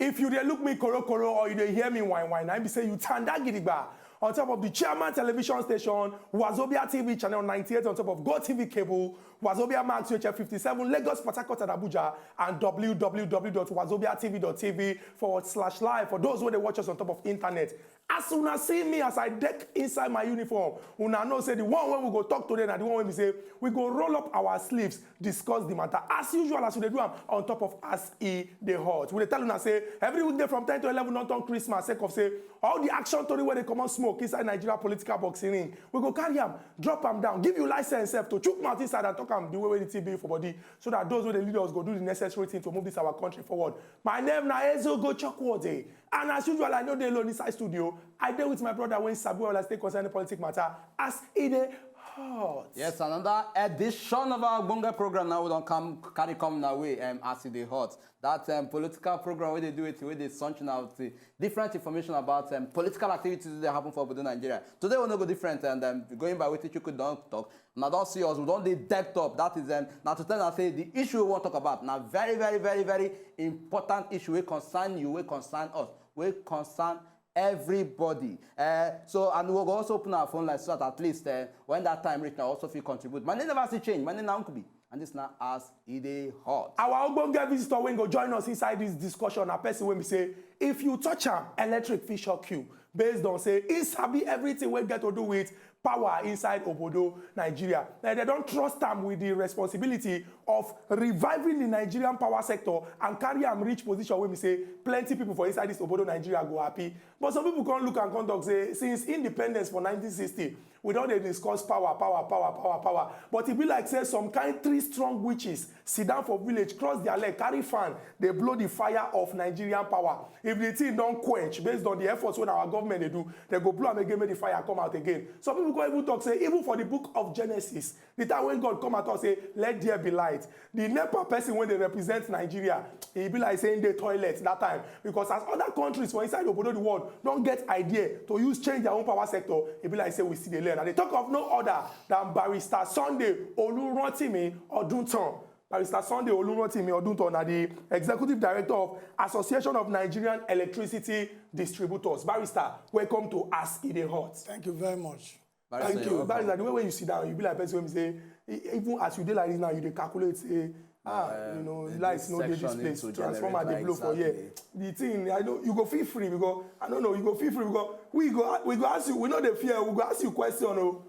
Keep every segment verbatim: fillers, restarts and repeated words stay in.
If you dey look me korokoro or you dey hear me whine whine, na im be say you tanda gidigba on top of the Chairman Television Station, Wazobia T V channel ninety-eight, on top of Go T V cable, Wazobia Max U H F fifty-seven, Lagos, Port Harcourt, and Abuja, and w w w dot wazobia t v dot t v forward slash live for those wey dey watch us on top of internet. As una see me, as I deck inside my uniform, una know say the one wey we go talk today na the one wey be say we go roll up our sleeves, discuss the matter as usual, as we dey do am on top of As E Dey Hot. We dey tell una say every weekday from ten to eleven don turn Christmas, sake of say all the action tori wey dey comot smoke inside Nigeria political boxing ring, we go carry am, drop am down, give you license sef to chook mouth inside and talk am the way wey the thing be for body, so that those wey dey lead us go do the necessary thing to move this our country forward. My name na Ezeogo Chukwuode, and as usual, I no dey alone inside studio. I dey with my brother wey sabi well as take concerning politics matter, As E Dey Hot. Yes, another edition of our Bonga program now we don come carry come na way, um, As E Dey Hot. That, um, political program wey dey do it, wey dey sunch now with, uh, different information about, um, political activities wey dey happen for obodo Nigeria. Today we no go different, and, um, going by wetin Chuku don talk, una don see us, we don dey decked up. That is, um, na to tell una say the issue we wan talk about na very, very, very, very important issue wey concern you, wey concern us, wey concern everybody. Uh, so, and we go also open our phone line so that at least, uh, when that time reach, una also fit contribute. My name never still change. My name na Uncle B, and this na As E Dey Hot. Our ogbonge visitor wey go join us inside this discussion na person wey be say if you touch am, electric fit shock you, based on say he sabi everything wey get to do with power inside obodo Nigeria. Now, they don trust am with the responsibility of reviving the Nigerian power sector and carry am reach position wey be say plenty people for inside this obodo Nigeria go happy. But some people come look and come talk say since independence for nineteen sixty, we don dey discuss power, power, power, power, power. But e be like say some kind three strong witches sit down for village, cross their leg, carry fan, dey blow the fire of Nigerian power. If the thing don quench, based on the efforts wey our government dey do, dem go blow am again, make the fire come out again. Some people come even talk say even for the book of Genesis, the time when God come and talk say, "Let there be light," the NEPA person wey dey represent Nigeria, e be like say im dey toilet that time, because as other countries for inside obodo the world don get idea to use change their own power sector, e be like say we still dey learn. I dey talk of no other than Barrister Sunday Olurantimi Oduntan. Barrister Sunday Olurantimi Oduntan na the executive director of Association of Nigerian Electricity Distributors. Barrister, welcome to As E Dey Hot. Thank you very much. Barrister, Thank you're you. welcome. Barrister, the way wey you sit down, you be like person wey be say, e- even as you dey like this now, you dey calculate say, ah, Uh, you know, the- light this no dey this section place, need to transformer generate dey blow light, for here. exactly. The thing, I know you go feel free because I don't know, you go feel free because we go we go ask you, we no dey fear, we go ask you question o.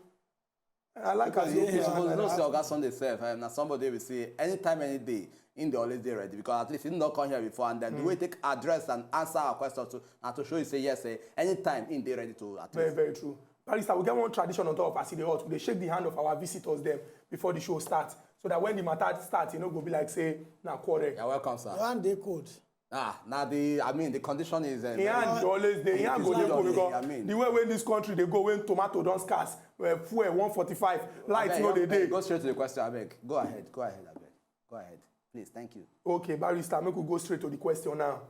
I like as you You open suppose hand know like say that. Oga Sunday sef, um, na somebody wey be say anytime, any day, im dey always dey ready because at least im don come here before, and then the way take address and answer our questions to na to show you say yes, eh, anytime im dey ready to at Very, least. Very true. Barrister, we get one tradition on top of As E Dey Hot. We dey shake the hand of our visitors dem before the show start, so that when the matter start, e no go be like say na quarrel. You're welcome, sir. Your hand dey cold. Ah, now the I mean the condition is. Uh, Im hand go always dey, im hand go dey cold because the way wey this country dey go, when tomato don scarce, uh, fuel one forty-five, light no dey dey. Go straight to the question, abeg. Go ahead, go ahead, abeg. Go ahead, please. Thank you. Okay, Barrister, make we go straight to the question now.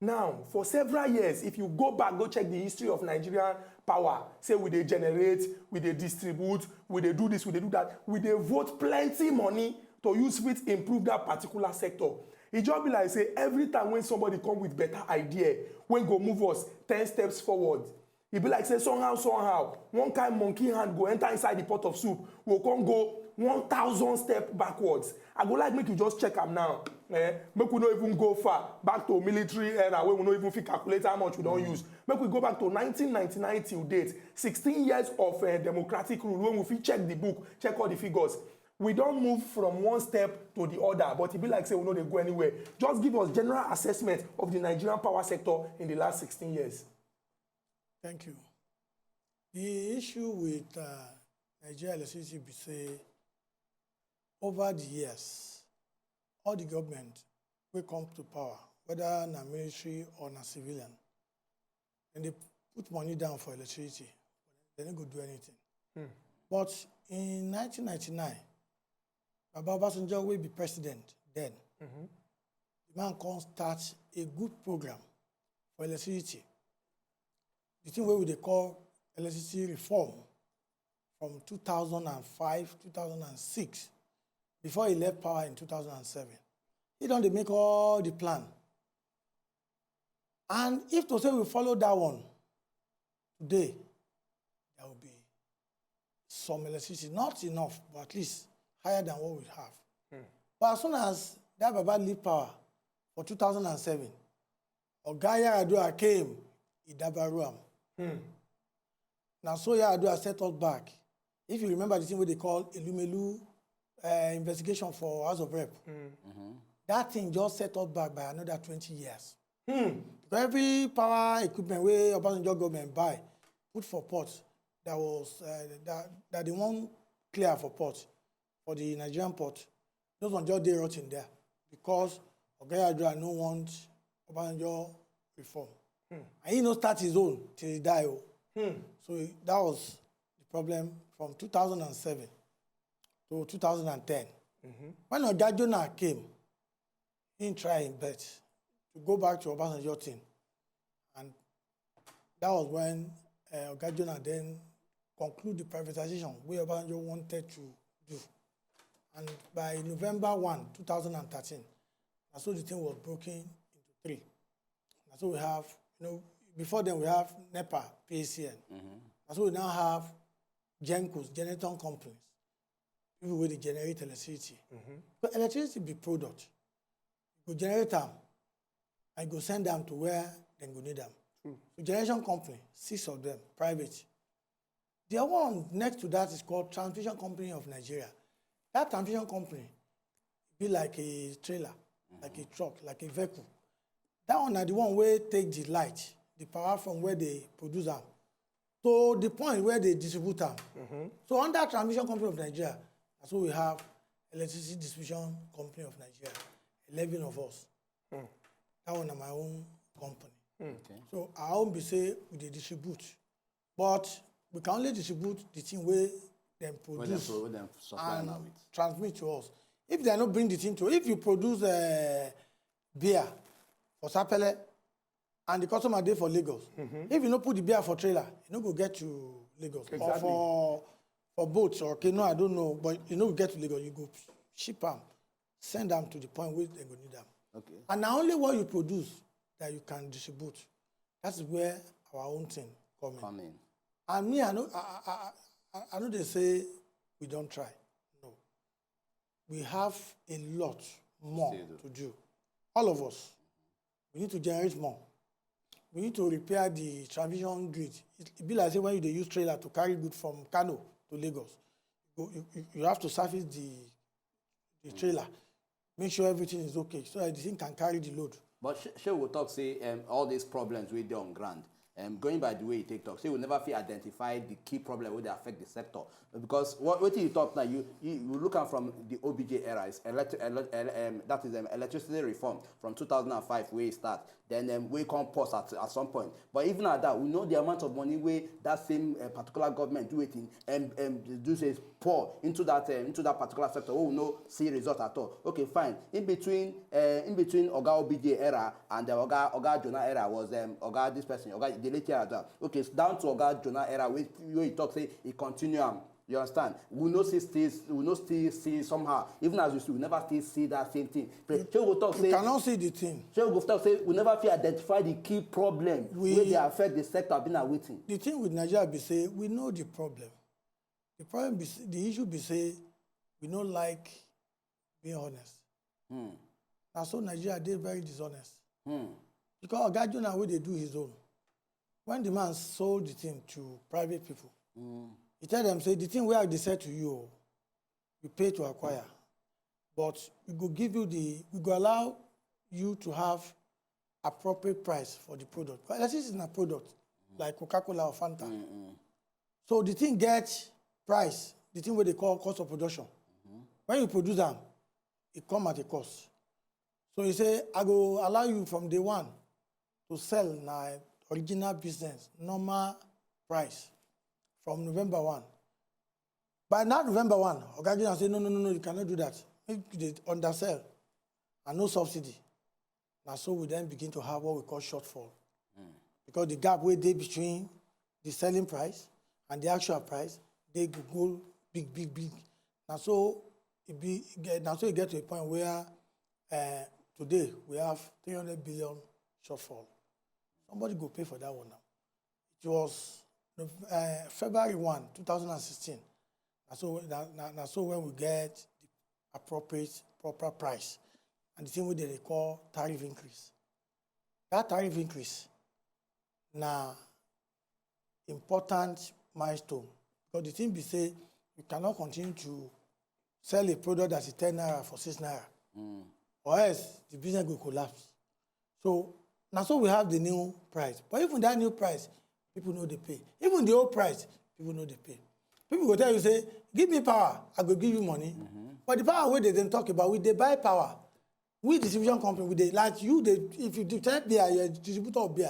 Now, for several years, if you go back, go check the history of Nigerian power, say we dey generate, we dey distribute, we dey do this, we dey do that, we dey vote plenty money to use fit improve that particular sector. E just be like say every time when somebody come with better idea, wey go move us ten steps forward, e be like say somehow, somehow, one kind monkey hand go enter inside the pot of soup, we go come go one thousand step backwards. I go like make you just check am now. Eh? Make we no even go far, back to military era wey we no even fit calculate how much we don use. Make we go back to nineteen ninety-nine till date, sixteen years of, eh, democratic rule, when we fit check the book, check all the figures. We don move from one step to the other, but e be like say we no dey go anywhere. Just give us general assessment of the Nigerian power sector in the last sixteen years. Thank you. The issue with uh, Nigeria electricity be say over the years, all the government wey come to power, whether na military or na civilian, dem dey put money down for electricity, dem no go do anything. But in nineteen ninety-nine, Baba Obasanjo wey be president then, the man come start a good program for electricity. The thing wey we dey call electricity reform from two thousand and five, two thousand and six, before he left power in two thousand and seven. He don dey make all the plan. And if to say we follow that one today, there will be some electricity, not enough, but at least higher than what we have. But as soon as that Baba leave power for two thousand and seven, Oga Yar'Adua came, he dabaru am. Na so Yar'Adua set us back. If you remember the thing wey they call Elumelu uh, investigation for House of Rep, that thing just set us back by another twenty years. Because every power equipment wey Obasanjo government buy, put for port, that was uh, that, that they wan clear for port, for the Nigerian port, those ones just dey rotten there because Oga Yar'Adua no want Obasanjo reform. And he no start his own till he die. Oh. So he- that was the problem from two thousand and seven to two thousand and ten. When Oga Jonah came, he try him best to go back to Obasanjo thing. And that was when uh, Oga Jonah then conclude the privatization wey Obasanjo wanted to do. And by November one, two thousand and thirteen, na so the thing was broken into three. Na so we have, you know, before then we have NEPA, P A C N. Na so we now have GENCOs, generating companies, people wey dey generate electricity. But electricity be product. You go generate am, and you go send am to where dem go need am. So generation company, six of them, private. The other one next to that is called Transmission Company of Nigeria. That transmission company be like a trailer, like a truck, like a vehicle. That one na the one wey take the light, the power from where they produce am, to the point where they distribute am. So under Transmission Company of Nigeria, that's what we have Electricity Distribution Company of Nigeria, eleven of us. That one na my own company. Okay. So our own be say we dey distribute, but we can only distribute the thing wey dem When dem produce pro- when dem supply and now with. Transmit to us. If they no bring the thing to, if you produce uh, beer for Sapele and the customer dey for Lagos, if you no put the beer for trailer, you no go get to Lagos or Exactly. for for boat or canoe, I don't know, but you no go get to Lagos. You go ship am, send am to the point where they go need am. Okay. And na only what you produce that you can distribute. That's where our own thing come in. Come in. And me, I know, I, I, I, I know they say we don't try. No. We have a lot more Still do. to do. All of us. We need to generate more. We need to repair the transmission grid. It, it be like say when you dey use trailer to carry good from Kano to Lagos, you, you, you have to service the the trailer, make sure everything is okay, so that the thing can carry the load. But sh- shey we talk say um, all these problems wey dey on ground, um, going by the way you take talk, say we never fit identify the key problem wey dey affect the sector. Because what wetin you talk now, you you, you look am from the O B J era, is elect- ele- ele- um, that is um, electricity reform from two thousand and five wey e start, then um, wey come pause at, at some point. But even at that, we know the amount of money wey that same uh, particular government do wetin um, um, do say pour into that uh, into that particular sector wey we no see result at all. Okay, fine. In between uh, in between Oga O B J era and the Oga Oga Jonah era was um, Oga this person, Oga the late era. Okay, it's down to Oga Jonah era wey wey he talk say he continue am. You understand? We no see still we no still see somehow. Even as we see, we never still see that same thing. Shey we go talk You say cannot see the thing. Shey we go talk say we never fit identify the key problem We- wey dey affect the sector, abi na wetin? The thing with Nigeria be say we know the problem. The problem be say, the issue be say we no like being honest. Na so Nigeria dey very dishonest. Because Oga Jonah wey dey do his own, when the man sold the thing to private people, he tell them say the thing wey I dey sell to you, o, we pay to acquire, but we go give you the, we go allow you to have appropriate price for the product. Because electricity na product like Coca-Cola or Fanta. So the thing get price, the thing wey they call cost of production. When you produce am, it come at a cost. So he say, I go allow you from day one to sell na original business, normal price from November one. By now, November one, Oga Jonah say, no, no, no, no, you cannot do that. Make you dey undersell and no subsidy. Na so we then begin to have what we call shortfall. Because the gap wey dey between the selling price and the actual price dey go go big, big, big. Na so e be, e get, na so e get to a point where uh, today we have three hundred billion shortfall. Somebody go pay for that one now. It was uh, February one, two thousand and sixteen. Na so, na, na, na so when we get the appropriate, proper price. And the thing wey dem dey call tariff increase. That tariff increase na important milestone, because the thing be say you cannot continue to sell a product that is ten naira for six naira, or else the business go collapse. So na so we have the new price. But even that new price, people no dey pay. Even the old price, people no dey pay. People go tell you say, "Give me power, I go give you money." But the power wey dem dey talk about, we dey buy power. We distribution company, we dey, like, you dey, if you dey sell beer, you're a distributor of beer,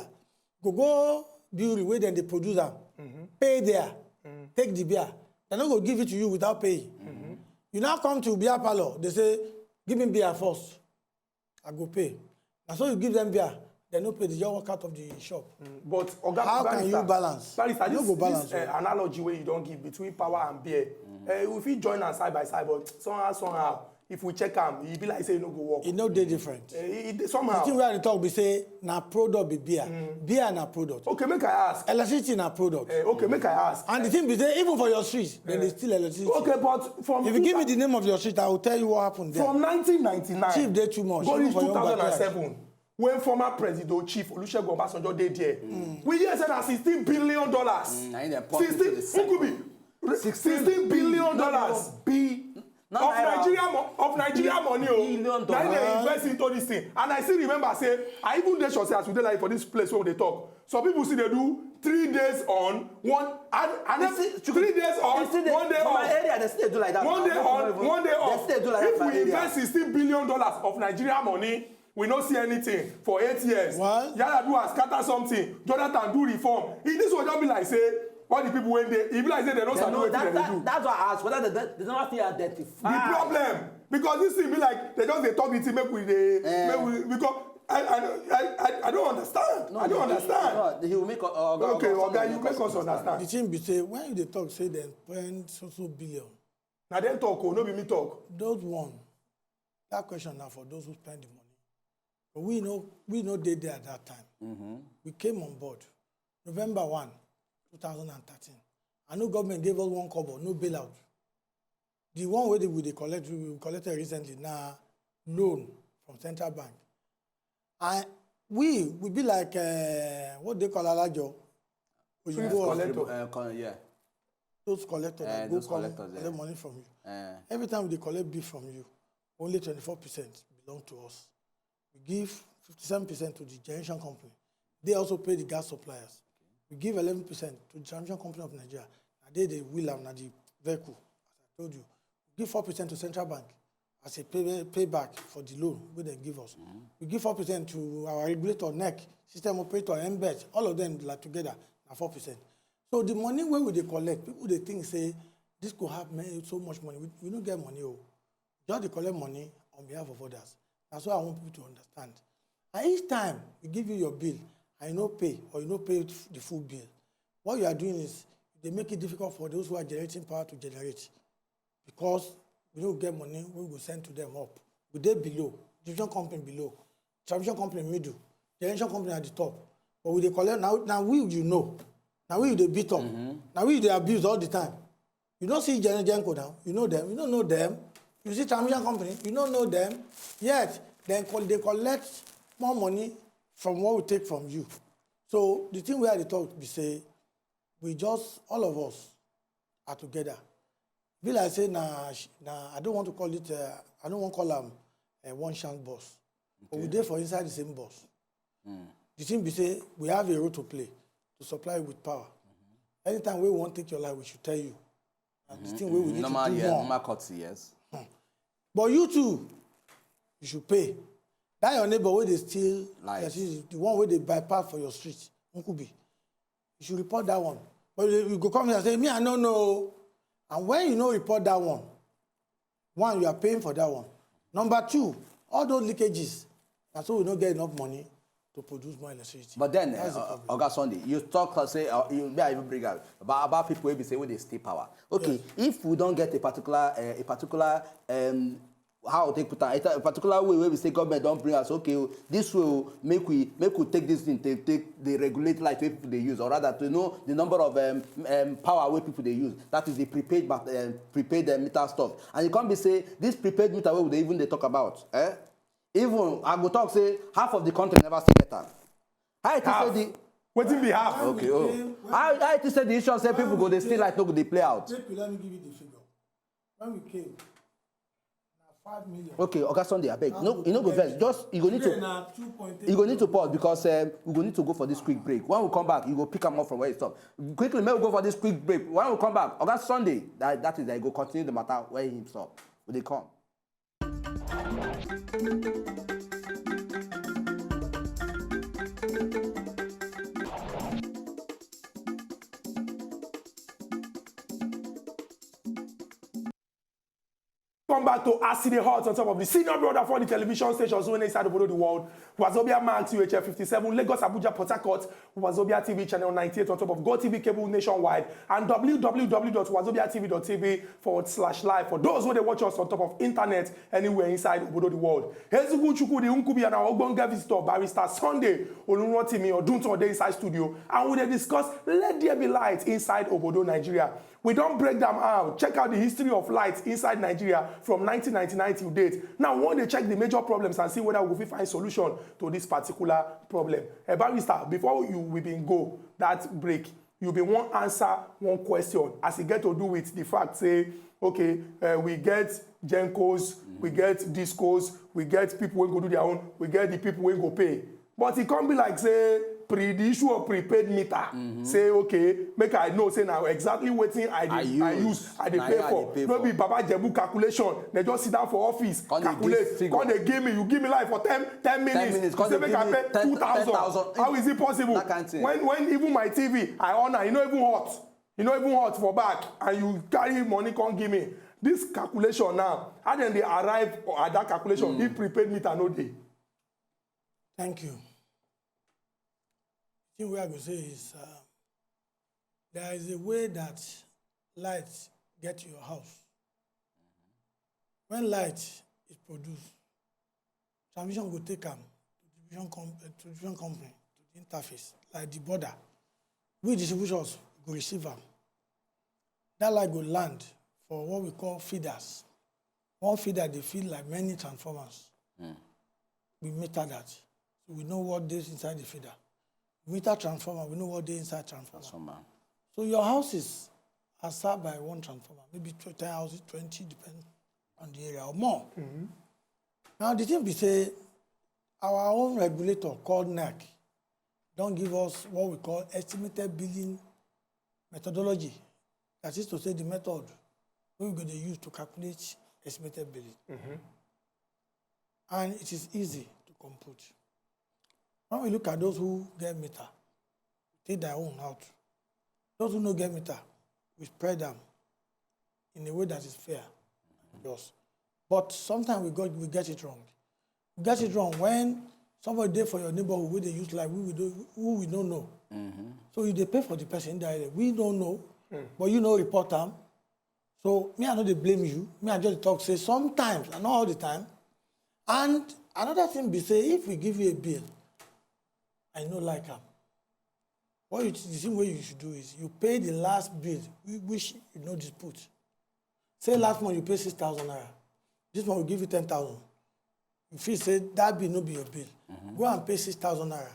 go go brewery wey dem dey produce am, pay there, take the beer. Dem no go give it to you without paying. You now come to beer parlor, dem say, "Give me beer first, I go pay." Na so you give them beer, dem no pay, dem just walk out of the shop. But Oga, how can you balance? Barrister, you no go balance, this uh, analogy wey you don give between power and beer, uh, we fit join am side by side, but somehow, somehow, if we check am, e be like say e no go work. E no dey different. Uh, e, e, somehow. The thing wey I dey talk be say na product be beer. Beer na product. Okay, make I ask. Electricity na product. Uh, okay, make I ask. And the thing be say, even for your street, dem dey steal electricity. Okay, but from, if you give me the name of your street, I will tell you what happened there. From nineteen ninety-nine, chief dey too much, go reach two thousand and seven, when former President Chief Olusegun Obasanjo dey there, we hear say na sixteen billion dollars. Mm, na him dem pump into the cycle. Sixteen, Nkubi, sixteen billion dollars. Of Nigeria mo-, of Nigeria money o. Billion dollars. Na him dem invest into this thing. And I still remember say, I even dey sure say as we dey like for this place wey we dey talk, some people still dey do three days on, one, and, and then three days on, one day off. One day on, one day off. If we invest sixteen billion dollars of Nigeria money, we no see anything for eight years. Well, Yar'Adua scatter something. Jonathan do reform. E, this one just be like say all the people wey dey, e be like say dem no sabi wetin dem dey do. That's why I ask whether they, they never fit identify. The problem, because this thing be like they just dey talk the thing make we dey, make we, because I, I, I, I, I don't understand. I don't understand. No, he will make, uh, okay, Oga, you make us understand. The thing be say, when you dey talk say dem spend so so billion, na dem talk o, no be me talk. Those one, that question na for those who spend the money. But we no, we no dey there at that time. We came on board November one, two thousand and thirteen. I know government gave us one kobo, no bailout. The one wey dey, we dey collect, we collected recently na loan from central bank. And we, we be like, uh, what they call alajo. Oyibo. Collector. Uh, con-, yeah. Those collectors that go come collect money from you. Every time they collect bill from you, only twenty-four percent belong to us. We give fifty-seven percent to the generation company. They also pay the gas suppliers. We give eleven percent to the Transmission Company of Nigeria. Na they dey wheel am, na the vehicle, as I told you. We give four percent to central bank as a pay, payback for the loan wey dem give us. We give four percent to our regulator, nec, system operator, mbet, all of them, like, together, na four percent. So the money wey we dey collect, people dey think say this go have many, so much money. We, we no get money o. Just dey collect money on behalf of others. Na so I want people to understand. And each time we give you your bill and you no pay, or you no pay f-, the full bill, what you are doing is you dey make it difficult for those who are generating power to generate, because we no get money wey we go send to them up. We dey below, distribution company below, transmission company middle, generation company at the top. But we dey collect, na, na we you know. Na we you dey beat up. Na we you dey abuse all the time. You don't see Gen-, Genco now. You know them. You don't know them. You see transmission company. You don't know them. Yet, dem col-, they collect more money from what we take from you. So the thing wey I dey talk be say, we just, all of us are together. Be like say na, na, I don't want to call it, uh, I don't want call am a one chance bus. But we dey for inside the same bus. The thing be say we have a role to play to supply you with power. Anytime we want take your life, we should tell you. And the thing wey we need to do more. Normal courtesy, yes. But you too, you should pay. That your neighbor wey dey steal, the one wey dey bypass for your street, Nkubi, you should report that one. But you, you go come here and say, "Me, I no know." And when you no report that one, one, you are paying for that one. Number two, all those leakages, na so we no get enough money to produce more electricity. But then, uh, Oga Sunday, you talk, uh, say, uh, you, me, I even bring out about, about people wey be say wey dey steal power. Okay, if we don't get a particular, uh, a particular, um, how to take put am, a particular way wey we say government don bring us, okay o, this way o, make we, make we take this thing, take, take dey regulate light wey people dey use, or rather to know the number of um, um, power wey people dey use. That is the prepaid, um, prepaid uh, meter stuff. And e come be say this prepaid meter wey we dey even dey talk about, eh? Even I go talk say half of the country never still get am. How it is say the Wetin be half? Okay, oh. How, how it is say the issue of say people go dey steal light no go dey play out? Make you let me give you the figure. When we came, na five million. Okay, Oga Sunday, abeg. No, you no go vex. Just you go need Today to na two point eight. You go need to pause because um, we go need to go for this quick break. When we come back, you go pick am up from where you stop. Quickly, make we go for this quick break. When we come back, Oga Sunday, that, that is that you go continue the matter where him stop. We dey come. Come back to As E Dey Hot on top of the senior brother for the television stations wey dey inside obodo the world. Wazobia Max, U H F fifty-seven, Lagos, Abuja, Port Harcourt, Wazobia T V channel ninety-eight on top of Go T V cable nationwide, and w w w dot wazobia t v dot t v forward slash live for those wey dey watch us on top of internet anywhere inside obodo the world. Ezugwu Chukwu, the Nkubi, and our ogbonge visitor, Barrister Sunday Olurotimi Odunton, dey inside studio, and we dey discuss let there be light inside obodo Nigeria. We don break them out. Check out the history of light inside Nigeria from nineteen ninety-nine till date. Now, we wan dey check the major problems and see whether we go fit find solution to this particular problem. Eh, Barrister, before you we bin go that break, you bin wan answer one question as e get to do with the fact say, okay, uh, we get gencos, we get discos, we get people wey go do their own, we get the people wey go pay. But e come be like say pre the issue of prepaid meter, say, okay, make I know say na exactly wetin I dey I use I dey pay for. No be Baba Jebu calculation. Dem just sit down for office, calculate, come dey give me, you give me light for ten ten minutes, you say make I pay two thousand. How is it possible? When, when even my T V I on am, e no even hot. E no even hot for back, and you carry money come give me. This calculation now, how dem dey arrive at that calculation if prepaid meter no dey? Thank you. The thing wey I go say is, uh, there is a way that light get to your house. When light is produced, transmission go take am to distribution, com- uh, to distribution company, to the interface, like the border. We distributors go receive am. That light go land for what we call feeders. One feeder dey feed like many transformers. We meter that. So we know what dey inside the feeder. We meter transformer, we know what dey inside transformer. So your houses are served by one transformer, maybe tw- ten houses, twenty, depends on the area or more. Now the thing be say our own regulator called NERC don give us what we call estimated billing methodology. That is to say the method wey we go dey use to calculate estimated billing. And it is easy to compute. When we look at those who get meter, take their own out. Those who no get meter, we spread them in a way that is fair and just. But sometimes we got we get it wrong. We get it wrong when somebody dey for your neighborhood wey dey use light, we, we do, who we don't know. So you dey pay for the person indirectly. We don't know, but you no report am. So me, I no dey blame you. Me, I just talk say sometimes, and not all the time. And another thing be say, if we give you a bill, I no like am. What you, the thing wey you should do is you pay the last bill whi- which you no dispute. Say last month you pay six thousand naira. This month we give you ten thousand. You feel say that bill no be your bill. Go and pay six thousand naira.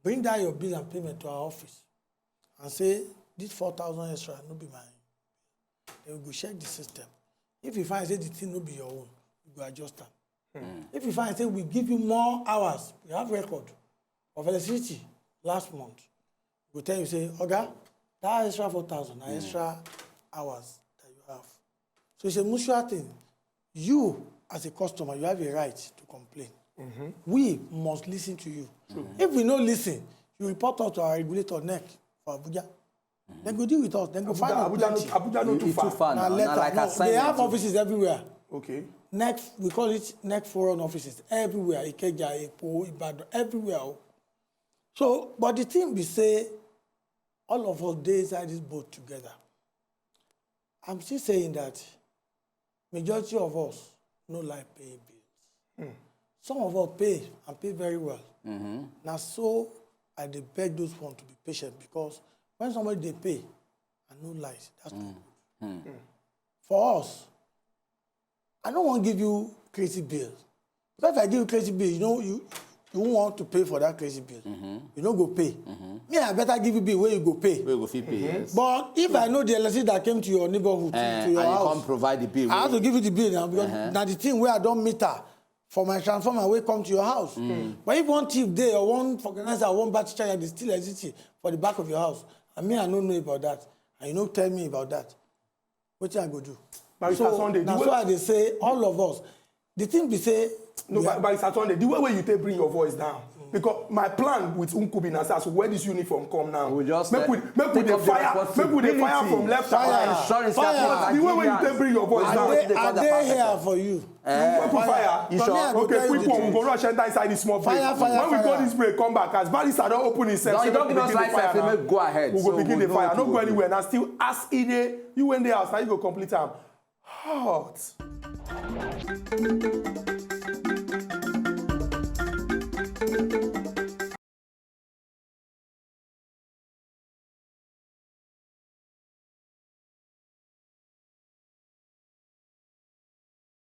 Bring that your bill and payment to our office and say this four thousand extra no be mine. Then we go check the system. If you find say the thing no be your own, we go adjust am. If you find say we give you more hours, we have record of electricity last month. We go tell you say, Oga, that extra four thousand na extra hours that you have. So it's a mutual thing. You as a customer, you have a right to complain. We must listen to you. If we no listen, you report us to our regulator NERC for Abuja. Dem go deal with us. Dem go find Abuja, out Abuja, plenty. No, Abuja no too far. Too far Na now. Na letter. Like No, they assignment. Have offices everywhere. Okay. NERC, we call it NERC Forum offices everywhere. Ikeja, Epo, Ibadan, everywhere. Oh. So, but the thing be say, all of us dey inside this boat together. I'm still saying that majority of us no like paying bills. Some of us pay and pay very well. Na so I dey beg those ones to be patient, because when somebody dey pay and no lies, that's not good. For us, I no wan give you crazy bills. Because if I give you crazy bill, you know, you you won't want to pay for that crazy bill. You no go pay. Me, I better give you bill where you go pay. We go fit pay, yes. But if I know the electricity that came to your neighborhood, to, Eh, to your and you house, come provide the bill. I have to give you the bill now, because now the thing where I don't meter for my transformer will come to your house. But if one thief there or one organizer or one battery charger, they still exist for the back of your house. And me, I don't know about that. And you no tell me about that. What I go do? Barrister So, Sunday, the that's way- why they say all of us. The thing be say, No, we but are- Barrister Sunday, the way where you take bring your voice down, because my plan with Nkubi na say, as we wear this uniform come now, We just, make uh, we make we take dey up the fire, make we dey fire responsibility. from left Fire. and right. Insurance Fire. company, The way where you Nigerians. take bring your voice Why down. Are not they, they call are the they fire here person? For you? Make we fire. You For me, I sure? go Okay, tell you quick the one. We truth. Go rush enter inside this small break. Fire, fire, When we fire. Go this break, come back. As Barrister don open himself, No, say you don't make give we us begin the life, fire say now. make go ahead. We So go begin we the know fire. what No to go do. Anywhere. Now still as e dey, you wey dey house, now you go complete am. Hot.